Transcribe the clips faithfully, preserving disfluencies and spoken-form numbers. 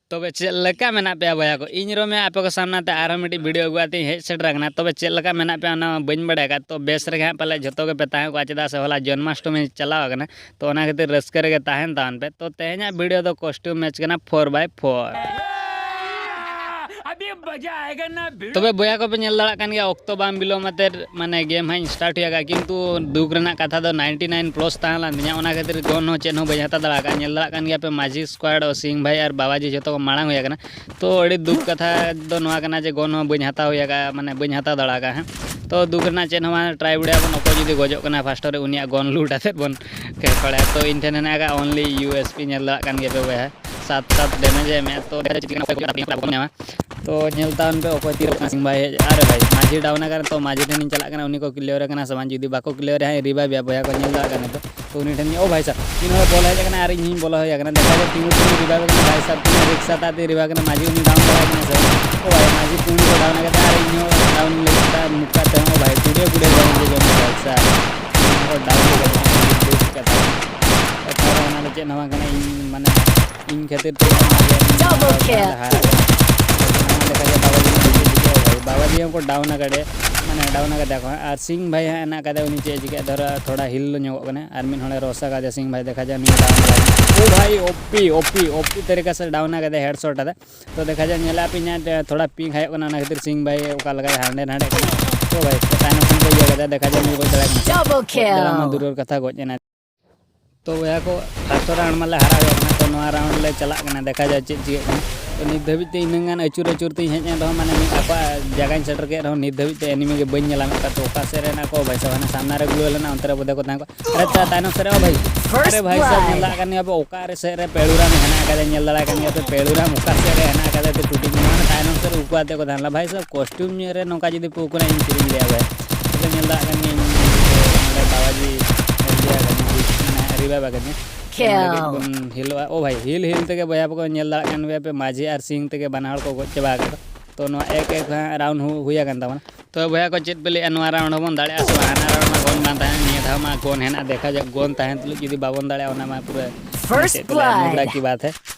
ᱛᱚᱵᱮ ᱪᱮᱫ ᱞᱮᱠᱟ ᱢᱮᱱᱟᱜ ᱯᱮᱭᱟ ᱵᱚᱭᱦᱟ ᱠᱚ? ᱤᱧ ᱨᱚᱢᱮ ᱟᱯᱮ ᱠᱚ ᱥᱟᱢᱱᱟ ᱛᱮ ᱟᱨᱦᱚᱸ ᱢᱤᱫᱴᱤᱡ ᱵᱷᱤᱰᱤᱭᱳ ᱟᱹᱜᱩ ᱠᱟᱛᱮ ᱤᱧ ᱦᱮᱡ ᱥᱮᱴᱮᱨ ᱟᱠᱟᱱᱟ᱾ ᱛᱚᱵᱮ ᱪᱮᱫ ᱞᱮᱠᱟ ᱢᱮᱱᱟᱜ ᱯᱮᱭᱟ ᱚᱱᱟ ᱢᱟ ᱵᱟᱹᱧ ᱵᱟᱲᱟᱭ ᱟᱠᱟᱫ᱾ ᱛᱚ ᱵᱮᱥ ᱨᱮᱜᱮ ᱦᱟᱸᱜ ᱯᱟᱞᱮ ᱡᱷᱚᱛᱚ ᱜᱮᱯᱮ ᱛᱟᱦᱮᱸ ᱠᱚᱜᱼᱟ, ᱪᱮᱫᱟᱜ ᱥᱮ ᱦᱚᱞᱟ ᱡᱚᱱᱢᱟᱥᱴᱚᱢᱤ ᱪᱟᱞᱟᱣ ᱟᱠᱟᱱᱟ᱾ ᱛᱚ ᱚᱱᱟ ᱠᱷᱟᱹᱛᱤᱨ ᱨᱟᱹᱥᱠᱟᱹ ᱨᱮᱜᱮ ᱛᱟᱦᱮᱱ ᱛᱟᱵᱚᱱ ᱯᱮ᱾ ᱛᱚ ᱛᱮᱦᱮᱧᱟᱜ ᱵᱷᱤᱰᱤᱭᱳ ᱫᱚ costume match ᱠᱟᱱᱟ four by four᱾ ᱛᱚᱵᱮ ᱵᱚᱭᱦᱟ ᱠᱚᱯᱮ ᱧᱮᱞ ᱫᱟᱲᱮᱭᱟᱜ ᱠᱟᱱ ᱜᱮᱭᱟ, ᱚᱠᱛᱚ ᱵᱟᱝ ᱵᱤᱞᱚᱢ ᱟᱛᱮᱫ ᱢᱟᱱᱮ ᱜᱮᱢ ᱦᱟᱸᱜ ᱤᱧ start ᱦᱩᱭ ᱟᱠᱟᱫᱼᱟ, ᱠᱤᱱᱛᱩ ᱫᱩᱠ ᱨᱮᱱᱟᱜ ᱠᱟᱛᱷᱟ ᱫᱚ ninety nine plus ᱛᱟᱦᱮᱸ ᱞᱮᱱ ᱛᱤᱧᱟ, ᱚᱱᱟ ᱠᱷᱟᱹᱛᱤᱨ ᱜᱚᱱ ᱦᱚᱸ ᱪᱮᱫ ᱦᱚᱸ ᱵᱟᱹᱧ ᱦᱟᱛᱟᱣ ᱫᱟᱲᱮ ᱟᱠᱟᱫᱼᱟ᱾ ᱧᱮᱞ ᱫᱟᱲᱮᱭᱟᱜ ᱠᱟᱱ ᱜᱮᱭᱟ ᱯᱮ ᱢᱟᱹᱡᱷᱤ squad ᱟᱨ ᱥᱤᱝ ᱵᱷᱟᱭ ᱟᱨ ᱵᱟᱵᱟᱡᱤ ᱡᱷᱚᱛᱚ ᱠᱚ ᱢᱟᱲᱟᱝ ᱦᱩᱭ ᱟᱠᱟᱱᱟ᱾ ᱛᱚ ᱟᱹᱰᱤ ᱫᱩᱠ ᱠᱟᱛᱷᱟ ᱫᱚ ᱱᱚᱣᱟ ᱠᱟᱱᱟ ᱡᱮ ᱜᱚᱱ ᱦᱚᱸ ᱵᱟᱹᱧ ᱦᱟᱛᱟᱣ ᱦᱩᱭ ᱟᱠᱟᱫᱼᱟ, ᱢᱟᱱᱮ ᱵᱟᱹᱧ ᱦᱟᱛᱟᱣ ᱫᱟᱲᱮ ᱟᱠᱟᱫᱼᱟ ᱦᱟᱸᱜ᱾ ᱛᱚ ᱫᱩᱠ ᱨᱮᱱᱟᱜ ᱪᱮᱫ ᱦᱚᱸ ᱵᱟᱝ, try ᱵᱟᱲᱟᱭᱟᱵᱚᱱ, ᱚᱠᱚᱭ ᱡᱩᱫᱤ ᱜᱚᱡᱚᱜ ᱠᱟᱱᱟ first ᱨᱮ ᱩᱱᱤᱭᱟᱜ ᱜᱚᱱ ᱞᱩᱴ ᱟᱛᱮᱫ ᱵᱚᱱ ᱠᱷᱮᱞ ᱵᱟᱲᱟᱭᱟ᱾ ᱛᱚ ᱤᱧ ᱴᱷᱮᱱ ᱦᱮᱱᱟᱜ ᱟᱠᱟᱫ only USP, ᱧᱮᱞ ᱫᱟᱲᱮᱭᱟᱜ ᱠᱟᱱ ᱜᱮᱭᱟ ᱯᱮ ᱵᱚᱭᱦᱟ, ᱥᱟᱛ ᱥᱟᱛ damage ᱮ ᱮᱢᱮᱫ᱾ ᱛᱚ ᱧᱟᱢᱟ᱾ ᱛᱚ ᱧᱮᱞ ᱛᱟᱵᱚᱱ ᱯᱮ ᱚᱠᱚᱭ ᱛᱤᱨᱮ ᱥᱤᱝ ᱵᱷᱟᱭ ᱦᱮᱡ, ᱟᱨᱮ ᱵᱷᱟᱭ ᱢᱟᱹᱡᱷᱤ down ᱟᱠᱟᱱᱟ᱾ ᱛᱚ ᱢᱟᱹᱡᱷᱤ ᱴᱷᱮᱱᱤᱧ ᱪᱟᱞᱟᱜ ᱠᱟᱱᱟ, ᱩᱱᱤ ᱠᱚ clear ᱮ ᱠᱟᱱᱟ ᱥᱮ ᱵᱟᱝ, ᱡᱩᱫᱤ ᱵᱟᱠᱚ clear ᱮ ᱦᱟᱸᱜ revive ᱮᱭᱟ ᱵᱚᱭᱦᱟ ᱠᱚ, ᱧᱮᱞ ᱫᱟᱲᱮᱭᱟᱜ ᱠᱟᱱᱟ ᱯᱮ᱾ ᱛᱚ ᱩᱱᱤ ᱴᱷᱮᱱ, ᱳ ᱵᱷᱟᱭ ᱥᱟᱵ, ᱤᱧ ᱦᱚᱸ ᱵᱚᱞ ᱦᱮᱡ ᱟᱠᱟᱱᱟ, ᱟᱨ ᱤᱧ ᱦᱚᱸᱧ ᱵᱚᱞᱚ ᱦᱩᱭ ᱟᱠᱟᱱᱟ᱾ ᱫᱮᱠᱷᱟ ᱡᱟᱠ ᱛᱤᱱᱟᱹᱜ ᱴᱤᱢ revive ᱟᱠᱟᱱᱟ ᱵᱷᱟᱭ ᱥᱟᱵ, ᱛᱤᱱᱟᱹᱜ ᱨᱤᱠᱥᱟ ᱛᱟᱛᱮ revive ᱟᱠᱟᱱᱟ᱾ ᱢᱟᱹᱡᱷᱤ ᱩᱱᱤ down ᱵᱟᱲᱟ ᱟᱠᱟᱱᱟ ᱥᱮ ᱵᱟᱝ? ᱳ ᱵᱷᱟᱭ ᱢᱟᱹᱡᱷᱤ ᱯᱩᱱ ᱠᱚ down ᱟᱠᱟᱫᱟ, ᱟᱨ ᱤᱧ ᱦᱚᱸ down ᱞᱟᱹᱜᱤᱫ ᱛᱮ ᱢᱚᱠᱟ ᱛᱮᱦᱚᱸ, ᱳ ᱵᱷᱟᱭ ᱠᱩᱲᱤᱭᱟᱹ ᱠᱩᱲᱤᱭᱟᱹ down ᱞᱟᱹᱜᱤᱫ ᱵᱷᱟᱭ ᱥᱟᱵ, ᱤᱧ ᱦᱚᱸ down ᱞᱟᱹᱜᱤᱫ ᱫᱩᱠ ᱠᱟᱛᱷᱟ᱾ ᱮᱠᱟᱞ ᱚᱱᱟ ᱫᱚ ᱪᱮᱫ ᱦᱚᱸ ᱵᱟᱝ ᱠᱟᱱᱟ, ᱤᱧ ᱢᱟᱱᱮ ᱤᱧ ᱠᱷᱟᱹᱛᱤᱨ ᱛᱮ ᱚᱱᱟ ᱫᱚ ᱦᱟᱨᱟ ᱠᱟᱱᱟ᱾ ᱵᱟᱵᱟᱡᱤ ᱦᱚᱸᱠᱚ down ᱟᱠᱟᱫᱮ, ᱢᱟᱱᱮ down ᱟᱠᱟᱫᱮᱭᱟ ᱠᱚ ᱦᱟᱸᱜ᱾ ᱟᱨ ᱥᱤᱝ ᱵᱷᱟᱭ ᱦᱟᱸᱜ ᱦᱮᱱᱟᱜ ᱟᱠᱟᱫᱮ, ᱩᱱᱤ ᱪᱮᱫ ᱮ ᱪᱤᱠᱟᱹᱭᱟ, ᱫᱷᱚᱨᱟ ᱛᱷᱚᱲᱟ heal ᱧᱚᱜᱚᱜ ᱠᱟᱱᱟ᱾ ᱟᱨ ᱢᱤᱫ ᱦᱚᱲᱮ ᱨᱚᱥ ᱟᱠᱟᱫᱮᱭᱟ ᱥᱤᱝ ᱵᱷᱟᱭ, ᱫᱮᱠᱷᱟ ᱡᱟᱠ ᱱᱩᱭ down ᱟᱠᱟᱫᱮ᱾ ᱳ ᱵᱷᱟᱭ, OP, OP, OP ᱛᱟᱹᱨᱤᱠᱟ ᱥᱮ down ᱟᱠᱟᱫᱮ, headshot ᱟᱫᱮ᱾ ᱛᱚ ᱫᱮᱠᱷᱟ ᱡᱟᱠ, ᱧᱮᱞᱮᱫ ᱟᱯᱮ ᱤᱧᱟᱹᱜ ᱛᱷᱚᱲᱟ ping ᱦᱟᱭᱚᱜ ᱠᱟᱱᱟ, ᱚᱱᱟ ᱠᱷᱟᱹᱛᱤᱨ ᱥᱤᱝ ᱵᱷᱟᱭ ᱚᱠᱟ ᱞᱮᱠᱟᱭ ᱦᱟᱸᱰᱮ ᱱᱟᱰᱮ ᱠᱟᱱᱟ᱾ ᱛᱚ ᱵᱷᱟᱭ, ᱛᱟᱭᱱᱚᱢ ᱠᱷᱚᱱ ᱠᱚ ᱤᱭᱟᱹ ᱠᱟᱫᱟ, ᱫᱮᱠᱷᱟ ᱡᱟᱠ ᱱᱩᱭ ᱜᱚᱡ ᱫᱟᱲᱮᱭᱟᱜ ᱠᱟᱱᱟ᱾ ᱜᱚᱡ ᱫᱟᱲᱮ ᱢᱟ ᱫᱩᱨ ᱨᱮ ᱠᱟᱛᱷᱟ, ᱜᱚᱡ ᱮᱱᱟᱭ᱾ ᱛᱚ ᱵᱚᱭᱦᱟ ᱠᱚ, first round ᱢᱟᱞᱮ ᱦᱟᱨᱟᱣ ᱦᱩᱭ ᱟᱠᱟᱱᱟ, ᱛᱚ ᱱᱚᱣᱟ round ᱞᱮ ᱪᱟᱞᱟᱜ ᱠᱟᱱᱟ, ᱫᱮᱠᱷᱟ ᱡᱟᱠ ᱪᱮᱫ ᱪᱤᱠᱟᱹᱜ ᱠᱟᱱᱟ᱾ ᱛᱚ ᱱᱤᱛ ᱫᱷᱟᱹᱵᱤᱡ ᱛᱮ ᱤᱱᱟᱹᱝ ᱜᱟᱱ ᱟᱹᱪᱩᱨ ᱟᱹᱪᱩᱨ ᱛᱤᱧ ᱦᱮᱡ ᱮᱱ ᱨᱮᱦᱚᱸ, ᱢᱟᱱᱮ ᱢᱤᱫ ᱟᱠᱚᱣᱟᱜ ᱡᱟᱭᱜᱟᱧ ᱥᱮᱴᱮᱨ ᱠᱮᱫ ᱨᱮᱦᱚᱸ, ᱱᱤᱛ ᱫᱷᱟᱹᱵᱤᱡ ᱛᱮ enemy ᱜᱮ ᱵᱟᱹᱧ ᱧᱮᱞ ᱧᱟᱢᱮᱫ ᱠᱚᱣᱟ᱾ ᱛᱚ ᱚᱠᱟ ᱥᱮᱫ ᱨᱮ ᱦᱮᱱᱟᱜ ᱠᱚᱣᱟ ᱵᱷᱟᱭ ᱥᱟᱦᱟᱵ, ᱦᱟᱱᱮ ᱥᱟᱢᱱᱟ ᱨᱮ glue ᱦᱮᱱᱟᱜ, ᱚᱱᱛᱮ ᱨᱮ ᱵᱚᱫᱷᱮ ᱠᱚ ᱛᱟᱦᱮᱸ ᱠᱚᱜᱼᱟ᱾ ᱟᱨᱮ ᱪᱟ ᱛᱟᱭᱱᱚᱢ ᱥᱮᱫ ᱨᱮ, ᱚ ᱵᱷᱟᱭ, ᱟᱨᱮ ᱵᱷᱟᱭ ᱥᱟᱦᱟᱵ, ᱧᱮᱞ ᱫᱟᱲᱮᱭᱟᱜ ᱠᱟᱱ ᱜᱮᱭᱟ ᱯᱮ, ᱚᱠᱟ ᱨᱮ ᱥᱮᱫ ᱨᱮ ᱯᱮᱲᱩᱨᱟᱢ ᱦᱮᱱᱟᱜ ᱟᱠᱟᱫᱟ, ᱧᱮᱞ ᱫᱟᱲᱮᱭᱟᱜ ᱠᱟᱱ ᱜᱮᱭᱟ ᱯᱮ, ᱯᱮᱲᱩᱨᱟᱢ ᱚᱠᱟ ᱥᱮᱫ ᱨᱮ ᱦᱮᱱᱟᱜ ᱟᱠᱟᱫᱟ, ᱛᱚ ᱴᱩᱴᱤ ᱢᱮᱱᱟᱜᱼᱟ, ᱛᱟᱭᱱᱚᱢ ᱥᱮᱫ ᱨᱮ ᱩᱠᱩ ᱟᱛᱮ ᱠᱚ ᱛᱟᱦᱮᱸ ᱞᱮᱱᱟ᱾ ᱵᱷᱟᱭ ᱥᱟᱦᱟᱵ, costume ᱧᱚᱜ ᱨᱮ ᱱᱚᱝᱠᱟ ᱡᱩᱫᱤ ᱯᱮ ᱩᱠᱩᱱᱟ, ᱤᱧ ᱪᱮᱫ ᱤᱧ ᱞᱟᱹᱭᱟ ᱵᱷᱟᱭ? ᱛᱚᱵᱮ ᱧᱮᱞ ᱫᱟᱲᱮᱭᱟᱜ ᱠᱟᱱ ᱜᱤᱭᱟᱹᱧ, ᱱᱚᱰᱮ ᱵᱟᱵᱟᱡᱤ ᱤᱭᱟᱹ ᱟᱠᱟᱫᱤᱧᱟ, ᱢᱟᱱᱮ revive ᱟᱠᱟᱫᱤᱧᱟ᱾ ᱛᱚ ᱱᱚᱰᱮ ᱠᱟᱹᱡ ᱵᱚᱱ healᱚᱜᱼᱟ᱾ ᱳ ᱵᱷᱟᱭ, heal heal ᱛᱮᱜᱮ ᱵᱚᱭᱦᱟ ᱠᱚ ᱧᱮᱞ ᱫᱟᱲᱮᱭᱟᱜ ᱠᱟᱱ ᱜᱮᱭᱟ ᱯᱮ, ᱢᱟᱹᱡᱷᱤ ᱟᱨ ᱥᱤᱝ ᱛᱮᱜᱮ ᱵᱟᱱᱟ ᱦᱚᱲ ᱠᱚ ᱜᱚᱡ ᱪᱟᱵᱟ ᱟᱠᱟᱫᱟ᱾ ᱛᱚ ᱱᱚᱣᱟ ᱮᱠ ᱮᱠ ᱦᱟᱸᱜ round ᱦᱩ-, ᱦᱩᱭ ᱟᱠᱟᱱ ᱛᱟᱵᱚᱱᱟ᱾ ᱛᱚ ᱵᱚᱭᱦᱟ ᱠᱚ, ᱪᱮᱫ ᱯᱮ ᱞᱟᱹᱭᱮᱫᱼᱟ, ᱱᱚᱣᱟ round ᱦᱚᱸᱵᱚᱱ ᱫᱟᱲᱮᱭᱟᱜᱼᱟ ᱥᱮ ᱵᱟᱝ? ᱦᱟᱱᱟ round ᱢᱟ ᱜᱚᱱ ᱵᱟᱝ ᱛᱟᱦᱮᱸ, ᱱᱤᱭᱟᱹ ᱫᱷᱟᱣ ᱢᱟ ᱜᱚᱱ ᱦᱮᱱᱟᱜᱼᱟ᱾ ᱫᱮᱠᱷᱟ ᱡᱟᱠ, ᱜᱚᱱ ᱛᱟᱦᱮᱱ ᱛᱩᱞᱩᱡ ᱡᱩᱫᱤ ᱵᱟᱵᱚᱱ ᱫᱟᱲᱮᱭᱟᱜᱼᱟ, ᱚᱱᱟ ᱢᱟ ᱯᱩᱨᱟᱹ first ᱪᱮᱫ ᱠᱚ ᱞᱟᱹᱭᱟ, blood᱾ ᱱᱩᱵᱽᱨᱟ ᱠᱤ ᱵᱟᱛ ᱦᱮ᱾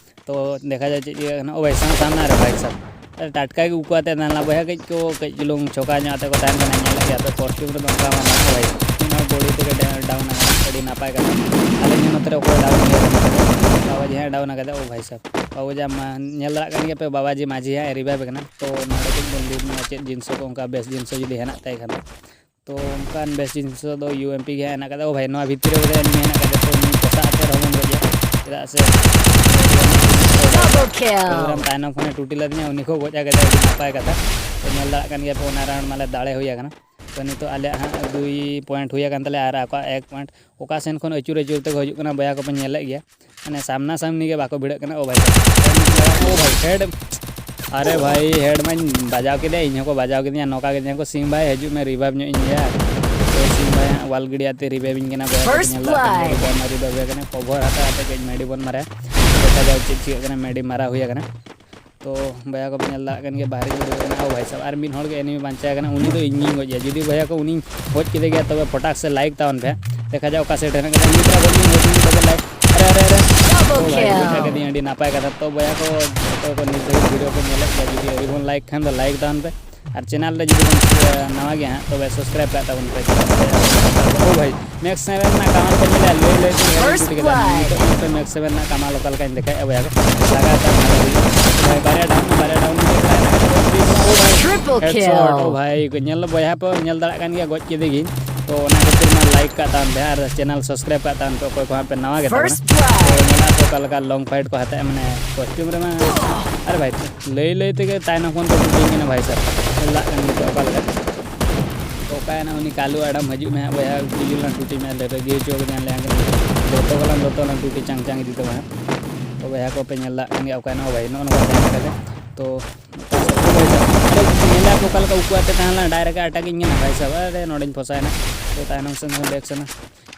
ᱛᱚ ᱫᱮᱠᱷᱟ ᱡᱟᱠ ᱪᱮᱫ ᱪᱤᱠᱟᱹᱜ ᱠᱟᱱᱟ᱾ ᱳ ᱵᱷᱟᱭ, ᱥᱟᱢ ᱥᱟᱢᱱᱟ ᱨᱮ ᱵᱷᱟᱭ ᱥᱟᱵ, ᱴᱟᱴᱠᱟ ᱜᱮ ᱩᱠᱩ ᱟᱛᱮ ᱛᱟᱦᱮᱸ ᱞᱮᱱᱟ ᱵᱚᱭᱦᱟ, ᱠᱟᱹᱡ ᱠᱚ ᱠᱟᱹᱡ ᱪᱩᱞᱩᱝ ᱪᱷᱚᱠᱟ ᱧᱚᱜ ᱟᱛᱮ ᱠᱚ ᱛᱟᱦᱮᱱ ᱠᱟᱱᱟ, ᱧᱮᱞᱮᱫ ᱜᱮᱭᱟ ᱯᱮ᱾ ᱠᱚᱥᱴᱤᱭᱩᱢ ᱨᱮᱫᱚ ᱚᱱᱠᱟ ᱢᱟ ᱵᱟᱝ ᱵᱷᱟᱭ, ᱢᱤᱫ ᱦᱚᱲ ᱵᱚᱰᱤ ᱛᱮᱜᱮ ᱰᱟᱣᱩᱱ ᱟᱠᱟᱱᱟ, ᱟᱹᱰᱤ ᱱᱟᱯᱟᱭ ᱠᱟᱛᱷᱟ᱾ ᱟᱞᱮ ᱱᱤᱭᱟᱹ ᱱᱚᱛᱮ ᱨᱮ ᱚᱠᱚᱭ ᱰᱟᱣᱩᱱ ᱜᱮᱭᱟ, ᱵᱟᱵᱟ ᱡᱟᱦᱟᱸᱭ ᱰᱟᱣᱩᱱ ᱟᱠᱟᱫᱟ᱾ ᱳ ᱵᱷᱟᱭ ᱥᱟᱵ, ᱵᱟᱵᱟ ᱡᱟ ᱢᱟ ᱧᱮᱞ ᱫᱟᱲᱮᱭᱟᱜ ᱠᱟᱱ ᱜᱮᱭᱟ ᱯᱮ, ᱵᱟᱵᱟ ᱡᱤ ᱢᱟᱹᱡᱷᱤ ᱦᱟᱸᱜ ᱨᱤᱵᱷᱟᱭᱤᱵᱷ ᱠᱟᱱᱟ᱾ ᱛᱚ ᱱᱚᱰᱮ ᱠᱟᱹᱡ ᱵᱚᱱ ᱞᱤᱰ ᱧᱚᱜᱼᱟ, ᱪᱮᱫ ᱡᱤᱱᱤᱥ ᱠᱚ ᱚᱱᱠᱟ ᱵᱮᱥ ᱡᱤᱱᱤᱥ ᱡᱩᱫᱤ ᱦᱮᱱᱟᱜ ᱛᱟᱭ ᱠᱷᱟᱱ ᱫᱚ᱾ ᱛᱚ ᱚᱱᱠᱟᱱ ᱵᱮᱥ ᱡᱤᱱᱤᱥ ᱫᱚ ᱤᱭᱩ ᱮᱢ ᱯᱤ ᱜᱮ ᱦᱮᱱᱟᱜ ᱠᱟᱫᱟ᱾ ᱳ ᱵᱷᱟᱭ, ᱱᱚᱣᱟ ᱵᱷᱤᱛᱤᱨ ᱨᱮ ᱵᱚᱞᱮ ᱮᱱᱮᱢᱤ ᱦᱮᱱᱟᱜ ᱠᱟᱫᱟ, ᱛᱚ ᱩᱱᱤ ᱯᱚᱥᱟᱜ ᱟᱛᱮ ᱨᱮᱦᱚᱸ ᱵᱚᱱ ᱜᱚᱡᱮᱭᱟ, ᱪᱮᱫᱟᱜ ᱥᱮ Double kill. ᱯᱨᱳᱜᱨᱟᱢ ᱛᱟᱭᱱᱚᱢ ᱠᱷᱚᱱᱮ ᱴᱩᱴᱤ ᱞᱮᱫᱤᱧᱟ, ᱩᱱᱤ ᱠᱚ ᱜᱚᱡ ᱟᱠᱟᱫᱟ, ᱟᱹᱰᱤ ᱱᱟᱯᱟᱭ ᱠᱟᱛᱷᱟ᱾ ᱛᱚ ᱧᱮᱞ ᱫᱟᱲᱮᱭᱟᱜ ᱠᱟᱱ ᱜᱮᱭᱟ ᱯᱮ, ᱚᱱᱟ ᱨᱟᱣᱩᱱᱰ ᱢᱟᱞᱮ ᱫᱟᱲᱮ ᱦᱩᱭ ᱟᱠᱟᱱᱟ᱾ ᱛᱚ ᱱᱤᱛᱚᱜ ᱟᱞᱮᱭᱟᱜ ᱦᱟᱸᱜ ᱫᱩᱭ ᱯᱚᱭᱮᱱᱴ ᱦᱩᱭ ᱟᱠᱟᱱ ᱛᱟᱞᱮᱭᱟ ᱟᱨ ᱟᱠᱚᱣᱟᱜ ᱮᱠ ᱯᱚᱭᱮᱱᱴ᱾ ᱚᱠᱟ ᱥᱮᱱ ᱠᱷᱚᱱ ᱟᱹᱪᱩᱨ ᱟᱹᱪᱩᱨ ᱛᱮᱠᱚ ᱦᱤᱡᱩᱜ ᱠᱟᱱᱟ ᱵᱚᱭᱦᱟ ᱠᱚᱯᱮ ᱧᱮᱞᱮᱫ ᱜᱮᱭᱟ, ᱢᱟᱱᱮ ᱥᱟᱢᱱᱟ ᱥᱟᱢᱱᱤ ᱜᱮ ᱵᱟᱠᱚ ᱵᱷᱤᱲᱟᱹᱜ ᱠᱟᱱᱟ᱾ ᱳ ᱵᱷᱟᱭ, ᱳ ᱵᱷᱟᱭ, ᱦᱮᱰ, ᱟᱨᱮ ᱵᱷᱟᱭ, ᱦᱮᱰ ᱢᱟᱧ ᱵᱟᱡᱟᱣ ᱠᱮᱫᱮᱭᱟ, ᱤᱧ ᱦᱚᱸᱠᱚ ᱵᱟᱡᱟᱣ ᱠᱮᱫᱤᱧᱟ, ᱱᱚᱝᱠᱟ ᱠᱮᱫᱤᱧᱟ ᱠᱚ, ᱥᱤᱝ ᱵᱷᱟᱭ ᱦᱤᱡᱩᱜ ᱢᱮ, ᱨᱤᱵᱷᱟᱭᱤᱵᱷ ᱧᱚᱜ ᱤᱧ ᱢᱮᱭᱟ᱾ ᱛᱚ ᱥᱤᱝ ᱵᱷᱟᱭ ᱦᱟᱸᱜ ᱣᱟᱞ ᱜᱤᱰᱤ ᱟᱛᱮ ᱨᱤᱵᱷᱟᱭᱤᱵᱷ ᱤᱧ ᱠᱟᱱᱟ, ᱵᱚᱭᱦᱟ ᱠᱚ First ᱧᱮᱞ ᱫᱟᱲᱮᱭᱟᱜ ᱠᱟᱱ blood. ᱜᱮᱭᱟ, ᱨᱤᱵᱷᱟᱭᱤᱵᱷ ᱨᱤᱵᱷᱟᱭᱤᱵᱷ ᱠᱟᱱᱟ, ᱠᱚᱵᱷᱚᱨ ᱦᱟᱛᱟᱣ ᱠᱟᱛᱮ ᱠᱟᱹᱡ ᱢᱮᱰᱤ ᱵᱚᱱ ᱢᱟᱨᱮ, ᱫᱮᱠᱷᱟ ᱡᱟᱣ ᱪᱮᱫ ᱪᱤᱠᱟᱹᱜ ᱠᱟᱱᱟ, ᱢᱮᱰᱤ ᱢᱟᱨᱟ ᱦᱩᱭ ᱟᱠᱟᱱᱟ᱾ ᱛᱚ ᱵᱚᱭᱦᱟ ᱠᱚ ᱧᱮᱞ ᱫᱟᱲᱮᱭᱟᱜ ᱠᱟᱱ ᱜᱮᱭᱟ, ᱵᱟᱦᱨᱮ ᱜᱮ ᱫᱩᱲᱩᱵ ᱠᱟᱱᱟ᱾ ᱳ ᱵᱷᱟᱭ ᱥᱟᱵ, ᱟᱨ ᱢᱤᱫ ᱦᱚᱲ ᱜᱮ ᱮᱱᱮᱢᱤ ᱵᱟᱧᱪᱟᱣ ᱠᱟᱱᱟ, ᱩᱱᱤ ᱫᱚ ᱤᱧ ᱜᱤᱧ ᱜᱚᱡ ᱮᱭᱟ᱾ ᱡᱩᱫᱤ ᱵᱚᱭᱦᱟ ᱠᱚ ᱩᱱᱤᱧ ᱜᱚᱡ ᱠᱮᱫᱮ ᱜᱮᱭᱟ, ᱛᱚᱵᱮ ᱯᱷᱚᱴᱟᱠ ᱥᱮ ᱞᱟᱭᱤᱠ ᱛᱟᱵᱚᱱ ᱯᱮ᱾ ᱫᱮᱠᱷᱟ ᱡᱟᱣ ᱚᱠᱟ ᱥᱮᱴ ᱦᱮᱱᱟᱜ ᱠᱟᱫᱟ, ᱩᱱᱤ ᱛᱚᱨᱟ ᱜᱚᱡ ᱞᱤᱧ ᱜᱚᱡ ᱞᱤᱧ ᱰᱚᱵᱚᱞ ᱞᱟᱭᱤᱠ᱾ ᱟᱨᱮ, ᱟᱨᱮ, ᱟᱨᱮ᱾ Double ᱳ ᱵᱷᱟᱭ, ᱜᱚᱡ kill. ᱠᱟᱫᱮᱭᱟᱹᱧ, ᱟᱹᱰᱤ ᱱᱟᱯᱟᱭ ᱠᱟᱛᱷᱟ᱾ ᱛᱚ ᱵᱚᱭᱦᱟ ᱠᱚ ᱡᱚᱛᱚ ᱠᱚ ᱱᱤᱛ ᱫᱷᱟᱹᱵᱤᱡ ᱵᱷᱤᱰᱤᱭᱳ ᱠᱚ ᱧᱮᱞᱮᱫ ᱜᱮᱭᱟ, ᱡᱩᱫᱤ ᱟᱹᱣᱨᱤ ᱵᱚᱱ ᱞᱟᱭᱤᱠ ᱠᱷᱟᱱ ᱫᱚ ᱞᱟᱭᱤᱠ ᱛᱟᱵᱚᱱ ᱯᱮ, ᱟᱨ ᱪᱮᱱᱮᱞ ᱨᱮ ᱡᱩᱫᱤ ᱵᱚᱱ ᱱᱟᱣᱟ ᱜᱮᱭᱟ ᱦᱟᱸᱜ, ᱛᱚᱵᱮ ᱥᱟᱵᱥᱠᱨᱟᱭᱤᱵ ᱠᱟᱜ ᱛᱟᱵᱚᱱ ᱯᱮ᱾ ᱪᱮᱫᱟᱜ ᱥᱮ ᱳ ᱵᱷᱟᱭ, ᱢᱮᱠᱥ ᱥᱮᱵᱷᱮᱱ ᱨᱮᱱᱟᱜ ᱠᱟᱢᱟᱞ ᱯᱮ ᱧᱮᱞᱟ, ᱞᱟᱹᱭ ᱞᱟᱹᱭ ᱛᱮ ᱦᱮᱰ ᱤᱧ First ᱴᱩᱴᱤ ᱠᱮᱫᱟ᱾ blood. ᱱᱤᱛᱚᱜ ᱧᱮᱞ ᱯᱮ ᱢᱮᱠᱥ ᱥᱮᱵᱷᱮᱱ ᱨᱮᱱᱟᱜ ᱠᱟᱢᱟᱞ ᱚᱠᱟ ᱞᱮᱠᱟᱧ ᱫᱮᱠᱷᱟᱭᱮᱫᱼᱟ ᱵᱚᱭᱦᱟ ᱠᱚ᱾ ᱞᱟᱜᱟᱛᱟᱨ ᱵᱷᱟᱭ, ᱵᱟᱨᱭᱟ ᱰᱟᱣᱩᱱ, ᱵᱟᱨᱭᱟ ᱰᱟᱣᱩᱱ ᱜᱮ ᱯᱨᱟᱭ ᱞᱟᱜᱟᱛᱟᱨ᱾ ᱳ ᱵᱷᱟᱭ, Triple ᱦᱮᱰᱥᱚᱴ᱾ ᱳ kill. ᱵᱷᱟᱭ, ᱧᱮᱞ ᱵᱚᱭᱦᱟ ᱯᱮ ᱧᱮᱞ ᱫᱟᱲᱮᱭᱟᱜ ᱠᱟᱱ ᱜᱮᱭᱟ, ᱜᱚᱡ ᱠᱮᱫᱮ ᱜᱤᱧ᱾ ᱛᱚ ᱚᱱᱟ ᱠᱷᱟᱹᱛᱤᱨ ᱢᱟ ᱞᱟᱭᱤᱠ ᱠᱟᱜ ᱛᱟᱵᱚᱱ ᱯᱮ ᱟᱨ ᱪᱮᱱᱮᱞ ᱥᱟᱵᱥᱠᱨᱟᱭᱤᱵ ᱠᱟᱜ ᱛᱟᱵᱚᱱ ᱯᱮ, ᱚᱠᱚᱭ ᱠᱚ ᱦᱟᱸᱜ ᱯᱮ ᱱᱟᱣᱟ ᱜᱮ ᱛᱟᱵᱚᱱᱟ᱾ First ᱛᱚ blood. ᱧᱮᱞᱟ ᱯᱮ ᱚᱠᱟ ᱞᱮᱠᱟ ᱞᱚᱝ ᱯᱷᱟᱭᱤᱴ ᱠᱚ ᱦᱟᱛᱟᱣᱟ, ᱢᱟᱱᱮ ᱠᱚᱥᱴᱤᱭᱩᱢ ᱨᱮᱢᱟ᱾ ᱟᱨᱮ ᱵᱷᱟᱭ, ᱞᱟᱹᱭ ᱞᱟᱹᱭ ᱛᱮᱜᱮ ᱛᱟᱭᱱᱚᱢ ᱠᱷᱚᱱ ᱠᱚ ᱴᱩᱴᱤᱧ ᱠᱟᱱᱟ ᱵᱷᱟᱭ ᱥᱟᱵ, ᱧᱮᱞ ᱫᱟᱲᱮᱭᱟᱜ ᱠᱟᱱ ᱜᱮᱭᱟ ᱯᱮ ᱚᱠᱟ ᱞᱮᱠᱟ᱾ ᱛᱚ ᱚᱠᱟᱭᱮᱱᱟ ᱩᱱᱤ ᱠᱟᱞᱩ ᱟᱰᱟᱢ? ᱦᱤᱡᱩᱜ ᱢᱮ ᱦᱟᱸᱜ ᱵᱚᱭᱦᱟ, ᱩᱛᱩ ᱡᱤᱞ ᱞᱟᱝ ᱴᱩᱴᱤ ᱢᱮ, ᱨᱟᱹᱜᱤ ᱦᱚᱪᱚ ᱠᱟᱫᱮᱭᱟ ᱞᱮ᱾ ᱫᱚᱛᱚ ᱜᱮᱞᱟᱝ, ᱫᱚᱛᱚ ᱞᱟᱝ ᱴᱩᱴᱤ ᱪᱟᱝ ᱪᱟᱝ ᱤᱫᱤ ᱛᱟᱢᱟ ᱦᱟᱸᱜ᱾ ᱛᱚ ᱵᱚᱭᱦᱟ ᱠᱚᱯᱮ ᱧᱮᱞ ᱫᱟᱲᱮᱭᱟᱜ ᱠᱟᱱ ᱜᱮᱭᱟ, ᱚᱠᱟᱭᱮᱱᱟ ᱵᱷᱟᱭ, ᱱᱚᱜᱼᱚ ᱱᱚᱝᱠᱟ ᱛᱟᱦᱮᱸ ᱠᱟᱛᱮ᱾ ᱛᱚ ᱧᱮᱞᱟ ᱠᱚ ᱚᱠᱟ ᱞᱮᱠᱟ ᱩᱠᱩ ᱟᱛᱮ ᱛᱟᱦᱮᱸ ᱞᱮᱱᱟ, ᱰᱟᱭᱨᱮᱠᱴ ᱟᱴᱟᱠ ᱤᱧ ᱠᱟᱱᱟ ᱵᱷᱟᱭ ᱥᱟᱵ᱾ ᱟᱨᱮ ᱱᱚᱰᱮᱧ ᱯᱷᱚᱥᱟᱭᱮᱱᱟ᱾ ᱛᱚ ᱛᱟᱭᱱᱚᱢ ᱥᱮᱱ ᱦᱚᱸ ᱵᱮᱠ ᱥᱮᱱᱟ᱾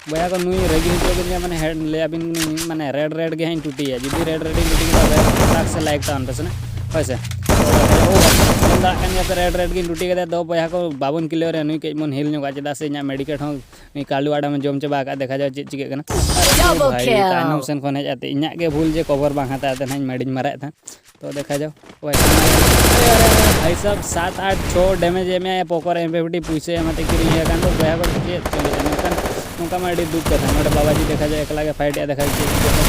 ᱵᱚᱭᱦᱟ ᱠᱚ, ᱱᱩᱭ ᱨᱟᱹᱜᱤ ᱦᱚᱪᱚ ᱠᱟᱫᱤᱧᱟ, ᱢᱟᱱᱮ ᱦᱮᱰ ᱞᱟᱹᱭ ᱟᱵᱤᱱ ᱠᱟᱹᱱᱟᱹᱧ, ᱢᱟᱱᱮ ᱨᱮᱰ ᱨᱮᱰ ᱜᱮ ᱦᱟᱸᱜ ᱤᱧ ᱴᱩᱴᱤᱭᱟ᱾ ᱡᱩᱫᱤ ᱨᱮᱰ ᱨᱮᱰ ᱤᱧ ᱴᱩᱴᱤ ᱠᱮᱫᱟ, ᱛᱚᱵᱮ ᱞᱟᱭᱤᱠ ᱥᱮ ᱞᱟᱭᱤᱠ ᱛᱟᱵᱚᱱ ᱯᱮ ᱥᱮ ᱱᱟ, ᱦᱳᱭ ᱥᱮ᱾ ᱧᱮᱞ ᱫᱟᱲᱮᱭᱟᱜ ᱠᱟᱱ ᱜᱮᱭᱟ ᱯᱮ, ᱨᱮᱰ ᱨᱮᱰ ᱜᱤᱧ ᱴᱩᱴᱤ ᱠᱟᱫᱮᱭᱟ᱾ ᱫᱚ ᱵᱚᱭᱦᱟ ᱠᱚ, ᱵᱟᱵᱚᱱ ᱠᱤᱞᱤᱭᱟᱨ ᱨᱮ, ᱱᱩᱭ ᱠᱟᱹᱡ ᱵᱚᱱ ᱦᱤᱞ ᱧᱚᱜᱟ, ᱪᱮᱫᱟᱜ ᱥᱮ ᱤᱧᱟᱹᱜ ᱢᱮᱰᱤᱠᱮᱴ ᱦᱚᱸ ᱱᱩᱭ ᱠᱟᱞᱩ ᱟᱰᱟᱢ ᱮ ᱡᱚᱢ ᱪᱟᱵᱟ ᱟᱠᱟᱫ᱾ ᱫᱮᱠᱷᱟ ᱡᱟᱣ ᱪᱮᱫ ᱪᱤᱠᱟᱹᱜ ᱠᱟᱱᱟ᱾ ᱟᱨᱮ ᱰᱟᱵᱚᱞ ᱵᱷᱟᱭ, ᱠᱤᱞ᱾ ᱛᱟᱭᱱᱚᱢ ᱥᱮᱱ ᱠᱷᱚᱱ ᱦᱮᱡ ᱟᱛᱮ ᱤᱧᱟᱹᱜ ᱜᱮ ᱵᱷᱩᱞ ᱡᱮ ᱠᱚᱵᱷᱚᱨ ᱵᱟᱝ ᱦᱟᱛᱟᱣ ᱛᱮ ᱱᱟᱦᱟᱜ ᱤᱧ ᱢᱮᱰᱤᱧ ᱢᱟᱨᱟᱜ ᱛᱟᱦᱮᱸᱫ᱾ ᱛᱚ ᱫᱮᱠᱷᱟ ᱡᱟᱣ᱾ ᱵᱷᱟᱭ ᱥᱟᱵ ᱥᱟᱛ ᱟᱴ ᱪᱷᱚ ᱰᱮᱢᱮᱡᱽ ᱮᱢ ᱮᱢᱮᱜᱼᱟ, ᱯᱚᱠᱚᱨ ᱮᱢ ᱯᱤ ᱯᱷᱤᱯᱴᱤ ᱯᱩᱭᱥᱟᱹ ᱮᱢ ᱟᱛᱮ ᱠᱤᱨᱤᱧ ᱦᱩᱭ ᱟᱠᱟᱱ᱾ ᱫᱚ ᱵᱚᱭᱦᱟ ᱠᱚ ᱪᱮᱫ ᱪᱟᱹᱞᱩᱜᱼᱟ ᱱᱚᱝᱠᱟᱱ, ᱱᱚᱝᱠᱟ ᱢᱟ ᱟᱹᱰᱤ ᱫᱩᱠ ᱠᱟᱛᱷᱟ᱾ ᱱᱚᱰᱮ ᱵᱟᱵᱟᱡᱤ ᱫᱮᱠᱷᱟ ᱡᱟᱣ ᱮᱠᱞᱟ ᱜᱮ ᱯᱷᱟᱭᱤᱴ ᱮᱫ, ᱫᱮᱠᱷᱟ ᱡᱟᱣ ᱪᱮᱫ ᱪᱤᱠᱟᱹᱜᱼᱟ᱾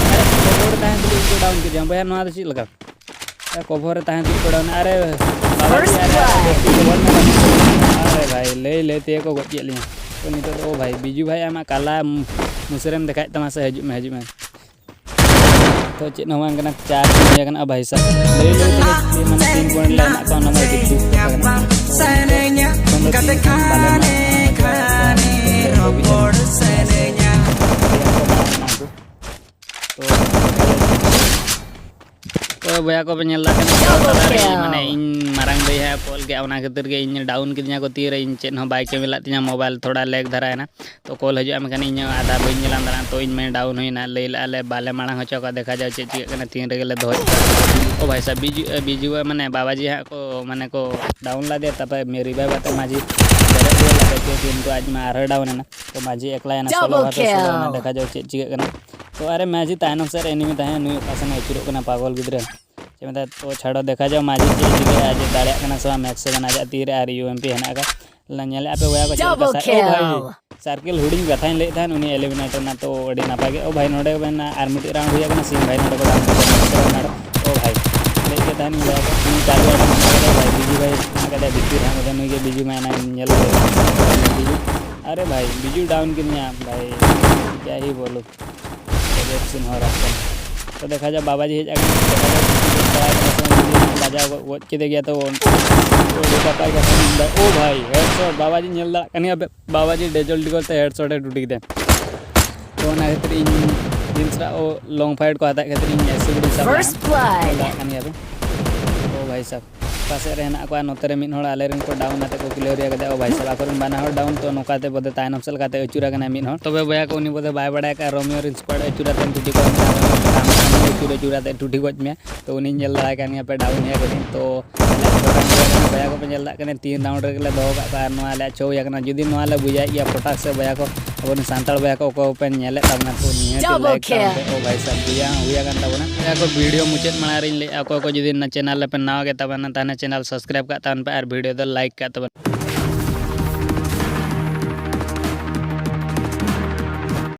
ᱟᱨᱮ ᱠᱚᱵᱷᱚᱨ ᱨᱮ ᱛᱟᱦᱮᱸ ᱛᱩᱞᱩᱡ ᱤᱧ ᱠᱚ ᱰᱟᱣᱩᱱ ᱠᱮᱫᱮᱭᱟ᱾ ᱵᱚᱭᱦᱟ ᱱᱚᱣᱟ ᱫᱚ ᱪᱮᱫ ᱞᱮᱠᱟ? ᱟᱨᱮ ᱠᱚᱵᱷᱚᱨ ᱨᱮ ᱛᱟᱦᱮᱸ ᱛᱩᱞᱩᱡ ᱠᱚ ᱰᱟᱣᱩᱱ᱾ ᱟᱨᱮ ᱵᱟᱵᱟᱡᱤ, ᱟᱨᱮ, ᱟᱨᱮ, ᱟᱨᱮ ᱵᱷᱟᱭ, ᱞᱟᱹᱭ ᱞᱟᱹᱭ ᱛᱮᱜᱮ ᱠᱚ ᱜᱚᱡ ᱠᱮᱫ ᱞᱤᱧᱟ᱾ ᱛᱚ ᱱᱤᱛᱚᱜ ᱫᱚ ᱳ ᱵᱷᱟᱭ, ᱵᱤᱡᱩ ᱵᱷᱟᱭ ᱟᱢᱟᱜ ᱠᱟᱞᱟ ᱢᱩᱥᱟᱹᱨᱮᱢ ᱫᱮᱠᱷᱟᱭᱮᱫ ᱛᱟᱢᱟ ᱥᱮ? ᱦᱤᱡᱩᱜ ᱢᱮ, ᱦᱤᱡᱩᱜ ᱢᱮ᱾ ᱛᱚ ᱪᱮᱫ ᱦᱚᱸ ᱵᱟᱝ ᱠᱟᱱᱟ, ᱪᱟᱨ ᱠᱚ ᱦᱩᱭ ᱟᱠᱟᱱᱟ ᱵᱷᱟᱭ ᱥᱟᱦᱵ᱾ ᱞᱟᱹᱭ ᱞᱟᱹᱭ ᱛᱮᱜᱮ ᱪᱮᱫ ᱢᱟᱱᱮ ᱛᱤᱱ ᱯᱚᱭᱮᱱᱴ ᱞᱮ ᱮᱢᱟᱜ ᱠᱚᱣᱟ, ᱚᱱᱟ ᱢᱟ ᱟᱹᱰᱤ ᱫᱩᱠ ᱠᱟᱛᱷᱟ ᱠᱟᱱᱟ᱾ ᱛᱚ ᱛᱚᱠᱷᱚᱱ ᱫᱚ ᱛᱤᱱ ᱠᱷᱟᱱ ᱵᱟᱞᱮ ᱮᱢᱟ ᱠᱚᱣᱟ, ᱚᱱᱟ ᱠᱚ ᱵᱟᱝ ᱠᱟᱱᱟ᱾ ᱛᱚ ᱛᱚ ᱵᱚᱭᱦᱟ ᱠᱚ ᱯᱮ ᱧᱮᱞ ᱫᱟᱲᱮᱭᱟᱜ ᱠᱟᱱᱟ, ᱰᱟᱵᱚᱞ ᱠᱤᱞ᱾ ᱢᱟᱱᱮ ᱤᱧ ᱢᱟᱨᱟᱝ ᱫᱟᱹᱭ ᱦᱟᱸᱜ ᱯᱚᱞ ᱠᱮᱜᱼᱟ, ᱚᱱᱟ ᱠᱷᱟᱹᱛᱤᱨ ᱜᱮ ᱤᱧ ᱰᱟᱣᱩᱱ ᱠᱤᱫᱤᱧᱟ ᱠᱚ ᱛᱤᱨᱮ, ᱤᱧ ᱪᱮᱫ ᱦᱚᱸ ᱵᱟᱭ ᱠᱟᱹᱢᱤ ᱞᱮᱫ ᱛᱤᱧᱟ, ᱢᱳᱵᱟᱭᱤᱞ ᱛᱷᱚᱲᱟ ᱞᱮᱜᱽ ᱫᱷᱟᱨᱟᱭᱮᱱᱟ᱾ ᱛᱚ ᱠᱚᱞ ᱦᱤᱡᱩᱜᱼᱟ, ᱢᱮᱱᱠᱷᱟᱱ ᱤᱧ ᱦᱚᱸ ᱟᱫᱷᱟ ᱵᱟᱹᱧ ᱧᱮᱞᱟᱢ ᱫᱟᱲᱮᱭᱟᱜᱼᱟ᱾ ᱛᱚ ᱤᱧ ᱢᱮ ᱰᱟᱣᱩᱱ ᱦᱩᱭᱱᱟ, ᱞᱟᱹᱭ ᱞᱮᱜᱼᱟ ᱞᱮ ᱵᱟᱞᱮ ᱢᱟᱲᱟᱝ ᱦᱚᱪᱚ ᱠᱚᱣᱟ, ᱫᱮᱠᱷᱟ ᱡᱟᱣ ᱪᱮᱫ ᱪᱤᱠᱟᱹᱜ ᱠᱟᱱᱟ, ᱛᱤᱱ ᱨᱮᱜᱮ ᱞᱮ ᱫᱚᱦᱚᱭᱮᱫ ᱠᱚᱣᱟ᱾ ᱳ ᱵᱷᱟᱭ ᱥᱟᱦᱵ, ᱵᱤᱡᱩ, ᱵᱤᱡᱩ ᱢᱟᱱᱮ ᱵᱟᱵᱟᱡᱤ ᱦᱟᱸᱜ ᱠᱚ ᱢᱟᱱᱮ ᱠᱚ ᱰᱟᱣᱩᱱ ᱞᱮᱫᱮᱭᱟ, ᱛᱟᱨᱯᱚᱨᱮ ᱢᱮ ᱨᱤᱵᱷᱟᱭᱤᱵᱷ ᱟᱛᱮ ᱢᱟᱹᱡᱷᱤ ᱵᱮᱨᱮᱫ ᱨᱩᱣᱟᱹᱲ ᱞᱮᱫᱮ, ᱠᱤᱱᱛᱩ ᱟᱡ ᱢᱟ ᱟᱨᱦᱚᱸ ᱰᱟᱣᱩᱱ ᱮᱱᱟ᱾ ᱛᱚ ᱢᱟᱹᱡᱷᱤ ᱮᱠᱞᱟᱭᱮᱱᱟ, ᱥᱳᱞᱳ ᱵᱷᱟᱨᱥᱮᱥ ᱥᱳᱞᱳ ᱮᱱᱟ, ᱫᱮᱠᱷᱟ ᱡᱟᱣ ᱪᱮᱫ ᱪᱤᱠᱟᱹᱜ ᱠᱟᱱᱟ᱾ ᱛᱚ ᱟᱨᱮ ᱢᱟᱹᱡᱷᱤ ᱛᱟᱭᱱᱚᱢ ᱥᱮᱫ ᱨᱮ ᱮᱱᱤᱢᱤ ᱛᱟᱦᱮᱸ, ᱱᱩᱭ ᱚᱠᱟ ᱥᱮᱱ ᱮ ᱟᱹᱪᱩᱨᱚᱜ ᱠᱟᱱᱟ ᱯᱟᱜᱚᱞ ᱜᱤᱫᱽᱨᱟᱹ᱾ ᱪᱮᱫ ᱢᱮᱛᱟᱭ, ᱛᱚ ᱪᱷᱟᱲᱚ ᱫᱮᱠᱷᱟ ᱡᱟᱣ ᱢᱟᱹᱡᱷᱤ ᱪᱮᱫ ᱮ ᱪᱤᱠᱟᱹᱭᱟ, ᱡᱮ ᱫᱟᱲᱮᱭᱟᱜ ᱠᱟᱱᱟ ᱥᱮ ᱵᱟᱝ᱾ ᱢᱮᱠᱥ ᱥᱮᱵᱷᱮᱱ ᱟᱡᱟᱜ ᱛᱤ ᱨᱮ ᱟᱨ ᱭᱩ ᱮᱢ ᱯᱤ ᱦᱮᱱᱟᱜ ᱟᱠᱟᱫ᱾ ᱧᱮᱞᱮᱫᱼᱟ ᱯᱮ ᱵᱚᱭᱦᱟ ᱠᱚ ᱪᱮᱫ ᱞᱮᱠᱟ ᱥᱟ-, ᱳ ᱵᱷᱟᱭ, ᱥᱟᱨᱠᱮᱞ ᱦᱩᱰᱤᱧ ᱠᱟᱛᱷᱟᱧ ᱞᱟᱹᱭᱮᱫ ᱛᱟᱦᱮᱸᱫ, ᱩᱱᱤ ᱮᱞᱤᱢᱤᱱᱮᱴᱚᱨ ᱮᱱᱟ᱾ ᱛᱚ ᱟᱹᱰᱤ ᱱᱟᱯᱟᱭ ᱜᱮ᱾ ᱳ ᱵᱷᱟᱭ, ᱱᱚᱰᱮ ᱢᱮᱱᱟᱜᱼᱟ ᱟᱨ ᱢᱤᱫᱴᱤᱡ ᱨᱟᱣᱩᱱᱰ ᱦᱩᱭ ᱟᱠᱟᱱᱟ, ᱥᱤᱢ ᱵᱷᱟᱭ ᱱᱚᱰᱮ ᱠᱚ ᱰᱟᱣᱩᱱ ᱠᱮᱫᱮᱭᱟ᱾ ᱳ ᱵᱷᱟᱭ, ᱞᱟᱹᱭᱮᱫ ᱜᱮ ᱛᱟᱦᱮᱱ ᱵᱚᱭᱦᱟ ᱠᱚ, ᱩᱱᱤ ᱪᱟᱨ ᱵᱟᱨ ᱰᱟᱣᱩᱱ ᱠᱮᱫᱮᱭᱟ ᱵᱷᱟᱭ, ᱵᱤᱡᱩ ᱵᱷᱟᱭ ᱦᱮᱱᱟᱜ ᱠᱟᱫᱮᱭᱟ ᱵᱷᱤᱛᱤᱨ ᱨᱮ, ᱦᱟᱸᱜ ᱱᱩᱭ ᱜᱮ ᱵᱤᱡᱩ ᱢᱟ ᱮᱱᱟᱝ ᱧᱮᱞ ᱠᱮᱫᱮᱭᱟ᱾ ᱟᱨᱮ ᱵᱷᱟᱭ, ᱵᱤᱡᱩ ᱰᱟᱣᱩᱱ ᱠᱮᱫᱤᱧᱟ ᱵᱷᱟᱭ, ᱠᱭᱟ ᱦᱤ ᱵᱳᱞᱳ᱾ ᱜᱚᱡᱮᱵ ᱥᱤᱱ ᱦᱚᱨ ᱟᱠᱟᱱ᱾ ᱛᱚ ᱫᱮᱠᱷᱟ ᱡᱟᱣ, ᱵᱟᱵᱟᱡᱤ ᱦᱮᱡ ᱟᱠᱟᱱᱟ, ᱫᱮᱠᱷᱟ ᱡᱟᱣ ᱪᱮᱫ ᱪᱤᱠᱟᱹ ᱵᱟᱲᱟᱭ ᱠᱟᱱᱟ ᱥᱮ ᱵᱟᱝ, ᱡᱩᱫᱤ ᱵᱟᱡᱟᱣ ᱜᱚᱡ, ᱜᱚᱡ ᱠᱮᱫᱮ ᱜᱮᱭᱟ ᱛᱚ ᱟᱹᱰᱤ ᱱᱟᱯᱟᱭ ᱠᱟᱛᱷᱟ ᱢᱮᱱᱫᱟ᱾ ᱳ ᱵᱷᱟᱭ, ᱦᱮᱰᱥᱚᱴ, ᱵᱟᱵᱟᱡᱤ ᱧᱮᱞ ᱫᱟᱲᱮᱭᱟᱜ ᱠᱟᱱ ᱜᱮᱭᱟ ᱯᱮ, ᱵᱟᱵᱟᱡᱤ ᱰᱮᱡᱚᱞ ᱰᱤᱜᱚᱞ ᱛᱮ ᱦᱮᱰᱥᱚᱴ ᱮ ᱴᱩᱴᱤ ᱠᱮᱫᱟ᱾ ᱛᱚ ᱚᱱᱟ ᱠᱷᱟᱹᱛᱤᱨ ᱤᱧ ᱫᱤᱱ ᱥᱟᱨᱟ ᱳ ᱞᱚᱝ ᱯᱷᱟᱭᱤᱴ ᱠᱚ ᱦᱟᱛᱟᱣ ᱠᱷᱟᱹᱛᱤᱨ ᱤᱧ ᱮᱥ ᱥᱤ ᱵᱤ ᱰᱤ ᱥᱟᱵ ᱞᱟᱜᱼᱟ᱾ First blood. ᱧᱮᱞ ᱫᱟᱲᱮᱭᱟᱜ ᱠᱟᱱ ᱜᱮᱭᱟ ᱯᱮ᱾ ᱳ ᱵᱷᱟᱭ ᱥᱟᱵ, ᱚᱠᱟ ᱥᱮᱫ ᱨᱮ ᱦᱮᱱᱟᱜ ᱠᱚᱣᱟ, ᱱᱚᱛᱮ ᱨᱮ ᱢᱤᱫ ᱦᱚᱲ ᱟᱞᱮ ᱨᱮᱱ ᱠᱚ ᱰᱟᱣᱩᱱ ᱟᱛᱮ ᱠᱚ ᱠᱞᱤᱭᱟᱨ ᱮᱭᱟ ᱠᱟᱫᱮ᱾ ᱳ ᱵᱷᱟᱭ ᱥᱟᱦᱮᱵ, ᱟᱠᱚ ᱨᱮᱱ ᱵᱟᱱᱟ ᱦᱚᱲ ᱰᱟᱣᱩᱱ, ᱛᱚ ᱱᱚᱝᱠᱟ ᱛᱮ ᱵᱚᱫᱮ ᱛᱟᱭᱱᱚᱢ ᱥᱮᱫ ᱞᱮᱠᱟᱛᱮ ᱟᱹᱪᱩᱨ ᱟᱠᱟᱱᱟᱭ ᱢᱤᱫ ᱦᱚᱲ᱾ ᱛᱚᱵᱮ ᱵᱚᱭᱦᱟ ᱠᱚ, ᱩᱱᱤ ᱵᱚᱫᱮ ᱵᱟᱭ ᱵᱟᱲᱟᱭ ᱠᱟᱜᱼᱟ, ᱨᱳᱢᱤᱭᱳ ᱨᱮᱱ ᱥᱠᱣᱟᱰ ᱟᱹᱪᱩᱨ ᱟᱛᱮᱢ ᱴᱩᱴᱤ ᱜᱚᱡ ᱢᱮᱭᱟ, ᱟᱹᱪᱩᱨ ᱟᱹᱪᱩᱨ ᱟᱛᱮ ᱴᱩᱴᱤ ᱜᱚᱡ ᱢᱮᱭᱟ᱾ ᱛᱚ ᱩᱱᱤᱧ ᱧᱮᱞ ᱫᱟᱲᱮ ᱠᱟᱱ ᱜᱮᱭᱟ ᱯᱮ, ᱰᱟᱣᱩᱱ ᱮᱭᱟ ᱠᱟᱹᱱᱟᱹᱧ᱾ ᱛᱚ ᱵᱚᱭᱦᱟ ᱠᱚᱯᱮ ᱧᱮᱞ ᱫᱟᱲᱮᱭᱟᱜ ᱠᱟᱱᱟ, ᱛᱤᱱ ᱨᱟᱣᱩᱱᱰ ᱨᱮᱜᱮ ᱞᱮ ᱫᱚᱦᱚ ᱠᱟᱜ ᱠᱚᱣᱟ ᱟᱨ ᱱᱚᱣᱟ ᱞᱮ ᱟᱪᱷᱟᱣ ᱦᱩᱭ ᱟᱠᱟᱱᱟ᱾ ᱡᱩᱫᱤ ᱱᱚᱣᱟ ᱞᱮ ᱵᱩᱡᱷᱟᱹᱣᱮᱫ ᱜᱮᱭᱟ ᱯᱚᱴᱟᱠ ᱥᱮ ᱵᱚᱭᱦᱟ ᱠᱚ, ᱟᱵᱚᱨᱮᱱ ᱥᱟᱱᱛᱟᱲ ᱵᱚᱭᱦᱟ ᱠᱚ ᱚᱠᱚᱭ ᱠᱚᱯᱮ ᱧᱮᱞᱮᱫ ᱛᱟᱵᱚᱱᱟ, ᱛᱚ ᱱᱤᱦᱟᱹᱛ ᱞᱟᱭᱤᱠ ᱛᱟᱵᱚᱱ ᱯᱮ᱾ ᱳ ᱵᱷᱟᱭ ᱥᱟᱦᱮᱵ, ᱵᱩᱡᱷᱟᱹᱣ ᱦᱩᱭ ᱟᱠᱟᱱ ᱛᱟᱵᱚᱱᱟ᱾ ᱵᱚᱭᱦᱟ ᱠᱚ, ᱵᱷᱤᱰᱤᱭᱳ ᱢᱩᱪᱟᱹᱫ ᱢᱟᱲᱟᱝ ᱨᱤᱧ ᱞᱟᱹᱭᱮᱫᱼᱟ, ᱚᱠᱚᱭ ᱠᱚ ᱡᱩᱫᱤ ᱱᱚᱣᱟ ᱪᱮᱱᱮᱞ ᱨᱮᱯᱮ ᱱᱟᱣᱟ ᱜᱮ ᱛᱟᱵᱚᱱᱟ, ᱛᱟᱦᱚᱞᱮ ᱪᱮᱱᱮᱞ ᱥᱟᱵᱥᱠᱨᱟᱭᱤᱵ ᱠᱟᱜ ᱛᱟᱵᱚᱱ ᱯᱮ ᱟᱨ ᱵᱷᱤᱰᱤᱭᱳ ᱫᱚ ᱞᱟᱭᱤᱠ ᱠᱟᱜ ᱛᱟᱵᱚᱱ ᱯᱮ᱾